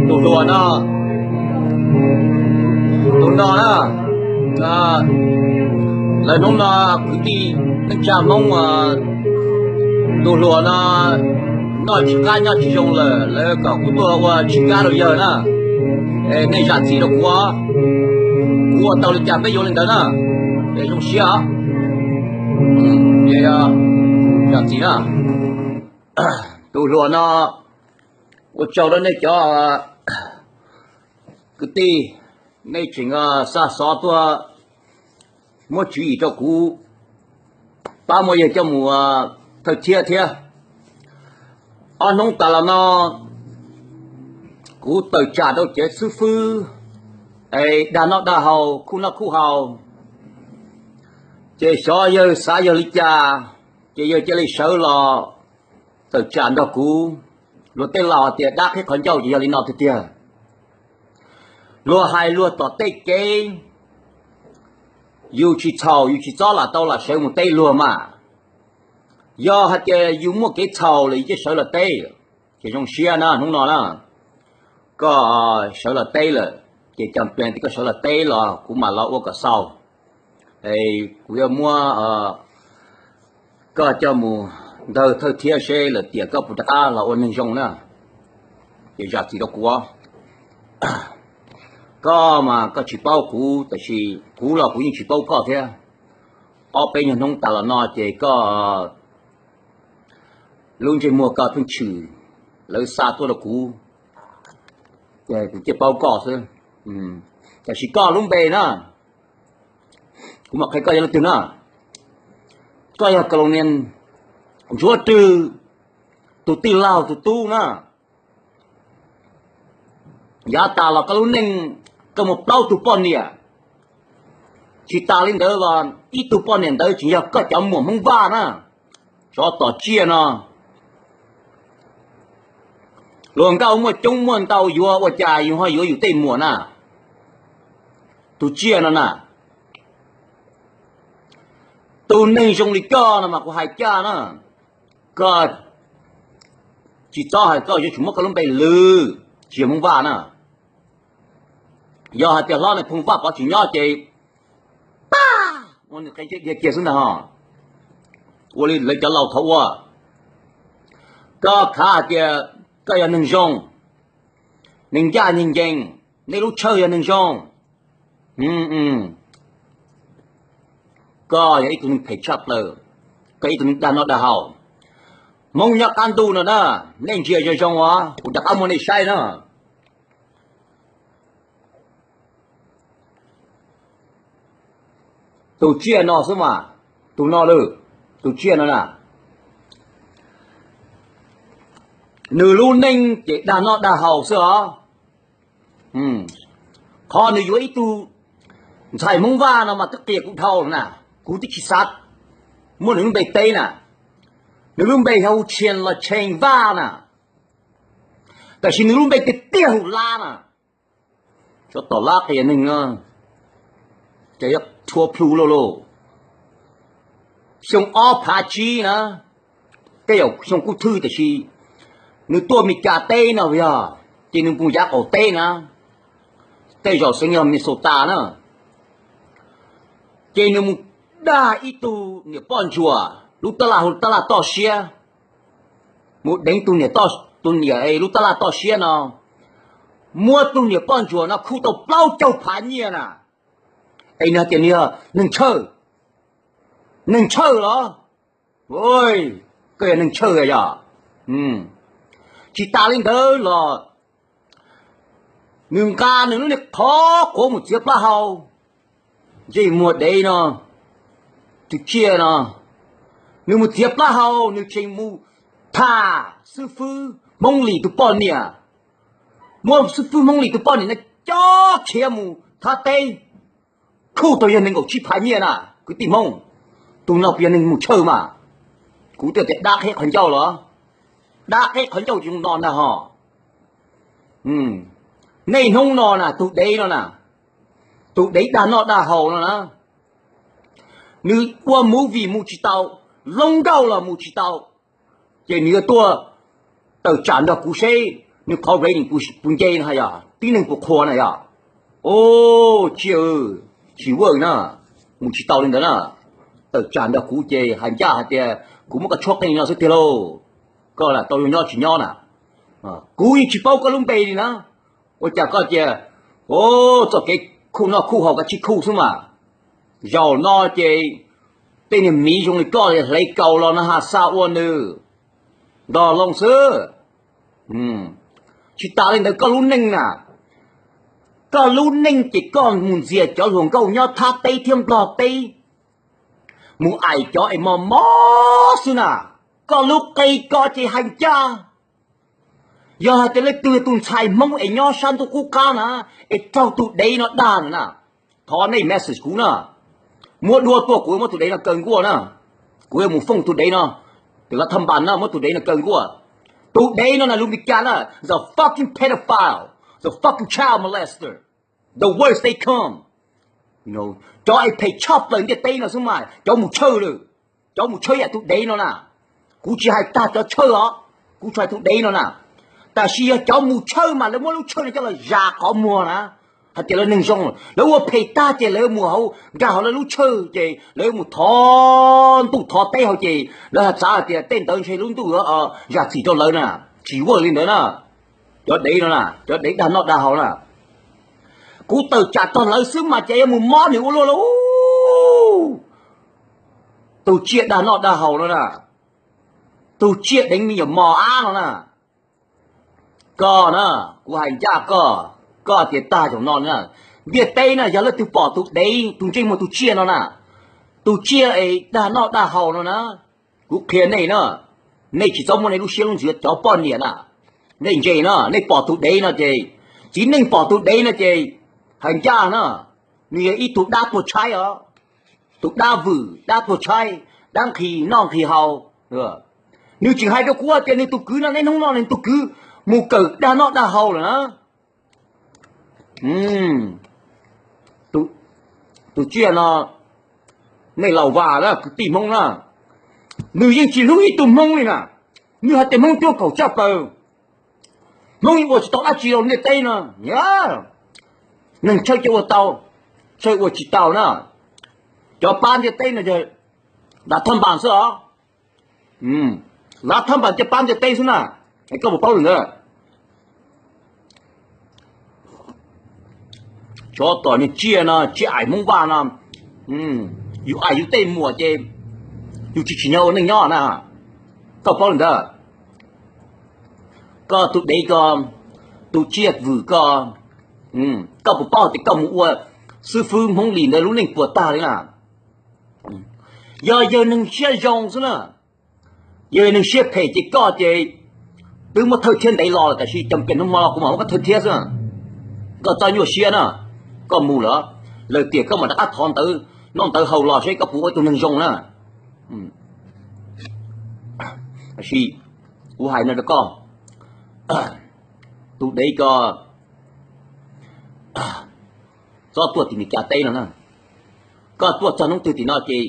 Tus hluas no, tus no na, lawv hnub no kwv tij neej tsa Hmoob, tus hluas no noj tsis qab nyob tsis zoo lawm, lawv kom kuv tuaj ua tsis kab rau yawg na. Nej zam txim rau kuv, kuv ua tau li cas peb yuav li ntawd na. Es zoo siab os. Zam txim na. Tus hluas no, ua tsaug rau nej cov kwv tij, nej tseem xa xov tuaj muab tswv yim rau kuv, pab muab yawg coj mus thawj thiab thiab. Ob hnub tas los no kuv tawm tsam rau cev xib fwb es dag noj dag haus, khuj noj khuj haus, ces xyov yawg xav yog li cas, ces yawg cia li sawv los tawm tsam nrog kuv. Luag tej laus hais tias dab qhib qhov ncauj ces yog li no tiag tiag. Luag hais luag tom tej kev, yus tsis txhaum yus tsis txob lam tau lam sawv mus teb luag mas. Yog hais tias yus muaj kev txhaum lawm yus cia sawv los teb, ces zoo siab na hnub no na. Koj sawv los teb lawm, ces cas pes tias koj sawv los teb los kuv mam los ua kom xaus. Kuv yuav muab koj coj mus ntawd thawj thiab seb lawm tiam koj puas rov qab los ua neeg zoo na. Ces zam txim rau kuv. Koj mas koj tsis paub kuv, tab sis kuv los kuv yeej tsis paub koj thiab. Ob peb nyuag hnub tas los no ces koj lub ntsej muag koj pheej tshwm, lawv xa tuaj rau kuv, ces kuv thiaj paub koj xwb. Tab sis koj lub npe na, kuv mam qhia koj yog leej twg na. Koj yog Kaus Laus Nias Ntsuab Rwg tus tij laug tus tub na. Yav tas los koj lub neej koj muaj plaub tug poj niam, tsis tas li ntawd los ib tug poj niam ntawd tseem yog koj cov muam Hmoob Vaj na. Tsov tom tsiaj no, luag nkauj muaj coob muaj ntau yuav ua cas yus ho yuav yus tej muam na. Tus tsiaj no na, tus neeg zoo li koj no mas kuv hais caj na, koj tsis txhob hais koj yuav tsum muab koj lub npe lwm, tsis yog Hmoob Vaj na. Yog hais tias hlob Nais Phoo Vaj Pov tsis nyob ces pab ua nws qe ntsej dhia kiag xwb ntag ho. Ua li lawv cov laus thaum ua, koj khav hais tias koj yog neeg zoo, neeg ncaj neeg ncees, nej lub tshawj yog neeg zoo. Koj yog ib tug neeg phem tshaj plaws, koj ib tug neeg dag noj dag haus. Hmoob nyob qab ntuj no na, nej ntsia zoo zoo os, kuv rov qab muab nej saib na. Tus tsiaj no xwb mas, tus no lawm, tus tsiaj no na, nws lub neej ces dag noj dag haus xwb os. Qhov nws yuav ib tug ntxhais Hmoob Vaj no mas twb qias kuv dhau na, kuv twb tsis xav muab nws lub npe teb na. Nws lub npe yog hu Tshias los Tsheej Vaj na, tab sis nws lub npe tiag tiag hu Lab na. Tsov tom Lab qias neeg no, ces yuav rhuav plhu lauj lauj. Xyoo ob phav tsib na, tej zaum xyoo kub thwj tab sis nws tuaj Meskas teb no yog, ces nws mus yav qaum teb na, tej zaum xeev yog Minnesota na, ces nws mus dag ib tug niam poj ntsuam lub tab laj hu tab laj toj siab, mus deev tus niam, tus niam lub tab laj toj siab no, muab tus niam poj ntsuam no khuj tau plaub caug phav nyiaj na. Es nws hais tias nws yog neeg tshawj, neeg tshawj los? Koj yog neeg tshawj yog? Tsis tas li ntawd los nws nqa nws lub niag qhov quav mus txiav plaub hau, ntsej muag dev no, tus tsiaj no, nws mus txiav plaub hau nws tseem mus Tham xib fwb Hmoob Lis tus poj niam, muab xib fwb Hmoob Lis tus poj niam no coj khiav mus thab teb, khuj tau yog nees nkaum tsib phav nyiaj na kwv tij Hmoob. Tus no puas yog neeg mus chawj mas? Kuv twb tias dab qheb qhov ncauj los, dab qheb qhov ncauj zoo no ntag ho. Nej hnub no na tus dev no na, tus dev dag noj dag haus no na, nws ua movie mus tsis tau, lub nkauj los mus tsis tau, ces nws yuav tuaj tawm tsam nrog kuv seb nws qhov rating puas nce no yog tib neeg puas qhuas na yog. Au, tsiaj, tsis ua na, mus tsis tau li ntawd na. Tawm tsam nrog kuv ces hais ncaj hais tias kuv muab koj tshuab qeej no xwb tiag lauj. Koj lam tau zoo nyob tsis nyob na. Kuv yeej tsis paub koj lub npe li na. Ua cas koj tias, o, txoj kev khuj noj khuj haus koj tsis khuj xwb mas. Zaum no ces tej niag miv zoo li koj hle kaus los no ha xa ua nws ntog loo xwb. Tsis tas li ntawd koj lub neej na, koj lub neej ces koj mus ntxias cov hluas nkauj nyob thab teb thiab nplog teb, mus aim cov es mos mos xwb na. Koj lub qe ko ces hais ncaj, yog hais tias leej twg yog tus ntxhais Hmoob es nyob sab ntuj qub qab na, es raug tus dev no dag na, thov nej message kuv na. Muab duab tuaj kuv muab tus dev no kaw nkuaj na. Kuv yuav mus foob tus dev no, tus lav thaj npas na muab tus dev no kaw nkuaj. Tus dev no na lus Meskas na, the fucking pedophile, the fucking child molester, the worst they come. Cov es phem tshaj plaws ntiaj teb no xwb mas cov mus chawj lawm, cov mus chawj yam tus dev no na. Kuv tsis hais tag cov chawj os, kuv tsis hais tus dev no na. Tab sis yog cov mus chawj mas lawv muab lub chawj no coj los zas qhov muag na, hais tias lawv neeg zoo, lawv ua phem tag ces lawv mus hauv nkag hauv lawv lub chawj ces lawv mus thov ntuj thov teb hauv ces lawv hais txav hais tias tej ntawd ntshe lub ntuj zam txim rau lawv na. Tsis ua li ntawd na. Cov dev no na, cov dev dag noj dag haus na, kuv tawm tsam txog lawv xwb mas ces yuav mus mob nws ua luaj lauj. Tus tsiaj dag noj dag haus no na, tus tsiaj deev me nyuam mos ab no na, koj na, kuv hais ncaj koj, koj tias tag zaum no na, ntiaj teb na yog leej twg pom tus dev tus ntsej muag tus tsiaj no na, tus tsiaj es dag noj dag haus no na, kuv qhia nej na, nej tsis txhob muab nej lub siab lub ntsws cov poj niam na, nej ntse na, nej pom tus dev no ces, txiv neej pom tus dev no ces, hais ncaj na, nws yog ib tug dab tuag tshaib os, tus dab vwm dab tuag tshaib, dab nqhis noj nqhis haus. Nws tseem hais rau kuv tias nws tus kwv no, nej hnub no nws tus kwv mus kawm dag noj dag haus lawm na. Tus tsiaj no, nej laus vas na kwv tij Hmoob na, nws yeej tsis hlub ib tug Hmoob li na. Nws hais tias Hmoob cuab kaum tshaj plaws, Hmoob yeej ua tsis tau dab tsi rau ntiaj teb no. Neeg tshawj ces ua tau, tshawj ua tsis tau na. Cov pab ntiaj teb no yog lav thaj npas xwb os. Lav thaj npas cov pab ntiaj teb xwb na. Koj puas paub li ntawd? Tsov tom niag tsiaj no, tsiaj aim Hmoob Vaj no, yus aim yus tej muam ces yus tsis tsim nyog ua neej nyob na. Koj paub li ntawd? Koj tus dev ko, tus tsiaj vwm ko, koj puas paub tias koj mus ua xib fwb Hmoob Lis ntawd lub neej puas tag li na? Yog yawg neeg siab zoo xwb na, yawg neeg siab phem ces koj ces twb muab thawj thiab ntev los lawm, tab sis cas pem hnub hmo los kuv mam muab koj thawj thiab xwb. Koj txoj nyuaj siab na, koj mus lawm, lawm tiam koj mam rov qab thov ntawv, noj ntawv haus los seb koj puas ua tus neeg zoo na. Tab sis kuv hais no rau koj, tus dev ko, txhob tuaj tim Meskas teb no na. Koj tuaj txog hnub twg tim no ces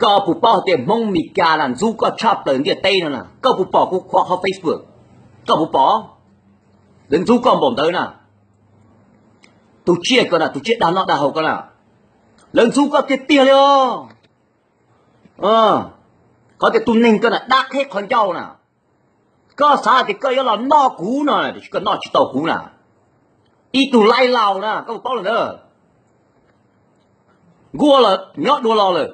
koj puas paub hais tias Hmoob Meskas na ntxub koj tshaj plaws ntiaj teb no na? Koj puas pom kuv qhuav qhov Facebook? Koj puas pom? Lawv ntxub koj npaum ntawd na. Tus tsiaj ko na, tus tsiaj dag noj dag haus ko na, lawv ntxub koj tiag tiag li os. Qhov tias tus neeg ko na dab qheb qhov ncauj na, koj xav tias koj yuav los noj kuv no, tiam sis koj noj tsis tau kuv na. Ib tug laib laus na, koj puas paub li ntawd? Nkuaj los nyob dua los lawm,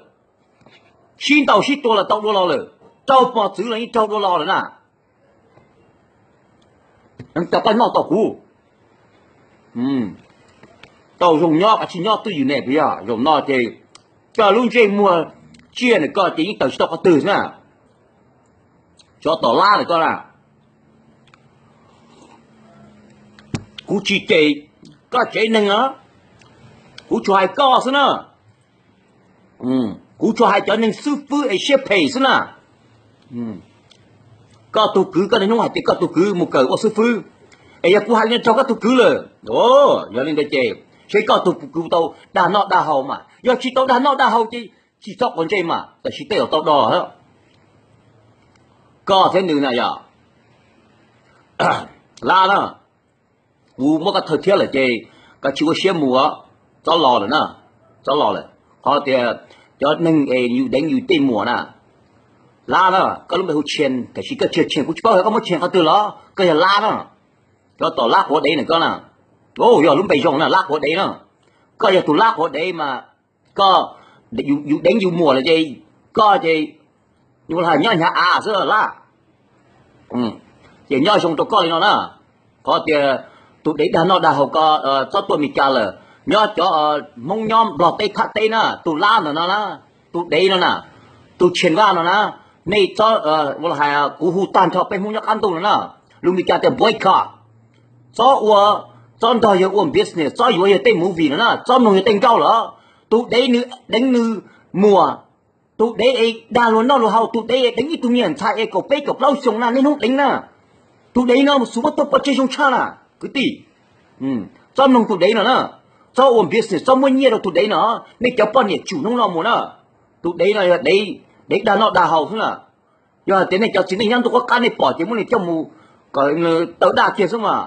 sib ntaus sib tua los tau dua los lawm, raug mos txwv los yeej raug dua los lawm na. Cas koj noj tau kuv? Tau zoo nyob kav tsij nyob twj ywm ne, puas yog? Zaum no ces koj lub ntsej muag tsiaj ntawm koj ces yeej tawm tsis tau qhov twg xwb na. Cov tom lab ntawm koj na, kuv tsis cem koj tsev neeg na, kuv tsuas hais koj xwb na. Kuv tsuas hais cov neeg xib fwb es siab phem xwb na. Koj tus kwv, koj niaj hnub hais tias koj tus kwv mus kawm ua xib fwb, es yog kuv hais li no rau koj tus kwv lawm, yog li ntawd ces seb koj tus kwv tau dag noj dag haus mas, yog tsis tau dag noj dag haus ces tsis txhob quav ntsej mas, tab sis tej zaum tau do. Koj thiab nws na yog lab na, kuv muab koj thawj thiab lawm ces koj tsis ua siab mus, txhob los lawm na, txhob los lawm. Qhov tias cov neeg es yus deev yus tej muam na, lab na, koj lub npe hu Tshian tiam sis koj tsis yog Tshian, kuv tsis paub hais koj muab Tshian qhov twg los koj yog lab na. Cov tom lab quav dev ntawm koj na, yog lub npe zoo na, lab quav dev na. Koj yog tus lab quav dev mas koj, yus deev yus muam lawm ces koj ces nyob hnyav av xwb lab. Ces nyob zoo rau koj li no na, qhov tias tus dev dag noj dag haus ko txhob tuaj Mes Kas lawm, nyob cov Hmoob nyob Nplog teb thaj teb na, tus lab ntawm no na, tus dev no na, tus Tshian Vaj no na, nej txhob, hais kuv hu tag nrho peb Hmoob nyob qab ntuj no na, lus Mes Kas tias boycott, txhob ua, txhob nrog yawg ua business, txhob yuav yawg tej movie no na, txhob mloog yawg tej nkauj lawm. Tus dev nws deev nws muam, tus dev es dag luag noj luag haus, tus dev es deev ib tug me nyuam ntxhais es kaum peb kaum plaub xyoos na, niaj hnub deev na. Tus dev no xub muab tua pov tseg zoo tshaj na kwv tij. Txhob mloog tus dev no na, txhob ua business, txhob muab nyiaj rau tus dev no. Nej cov poj niam tsum hnub no mus na, tus dev no yog dev dag noj dag haus xwb na. Yog hais tias nej cov txiv neej nyob ntuj qub qab nej pom ces muab nws coj mus kom nws taw daj kiag xwb mas.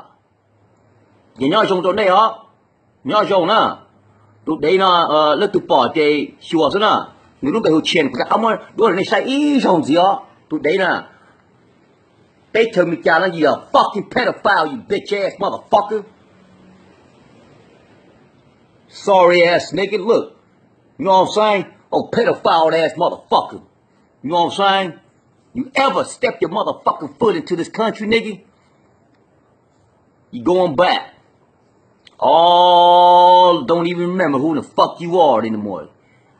Ces nyob zoo rau nej os, nyob zoo na. Tus dev no, leej twg pom ces xyuas xwb na. Nws lub npe hu Tshian, kuv rov qab muab duab rau nej saib ib zaug ntxiv os. Tus dev na, peb chaw Mes Kas no, you a fucking pedophile, you bitch ass motherfucker. Sorry ass nigga, look, you know what I'm saying? Oh, pedophile ass motherfucker. You know what I'm saying? You ever step your motherfucking foot into this country, nigga? You going back. Oh, don't even remember who the fuck you are anymore.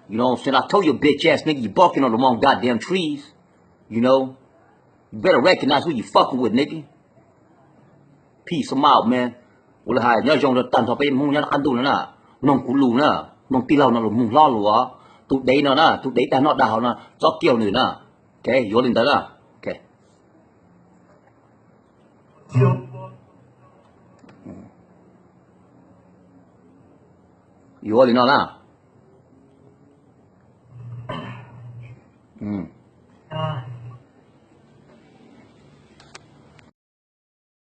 You know what I'm saying? I told you, bitch ass nigga, you barking on the wrong goddamn trees. You know? You better recognize who you fucking with, nigga. Peace, I'm out, man. Ua li hais nyob zoo rau tag nrho peb Hmoob nyob qab ntuj no na, mloog kuv lus na, mloog tij laug no lus mloog hlob lus os. Tus dev no na, tus dev dag noj dag haus no, txhob kiag nws na. Ok, yuav li ntawd na. Ok. Yuav li no na.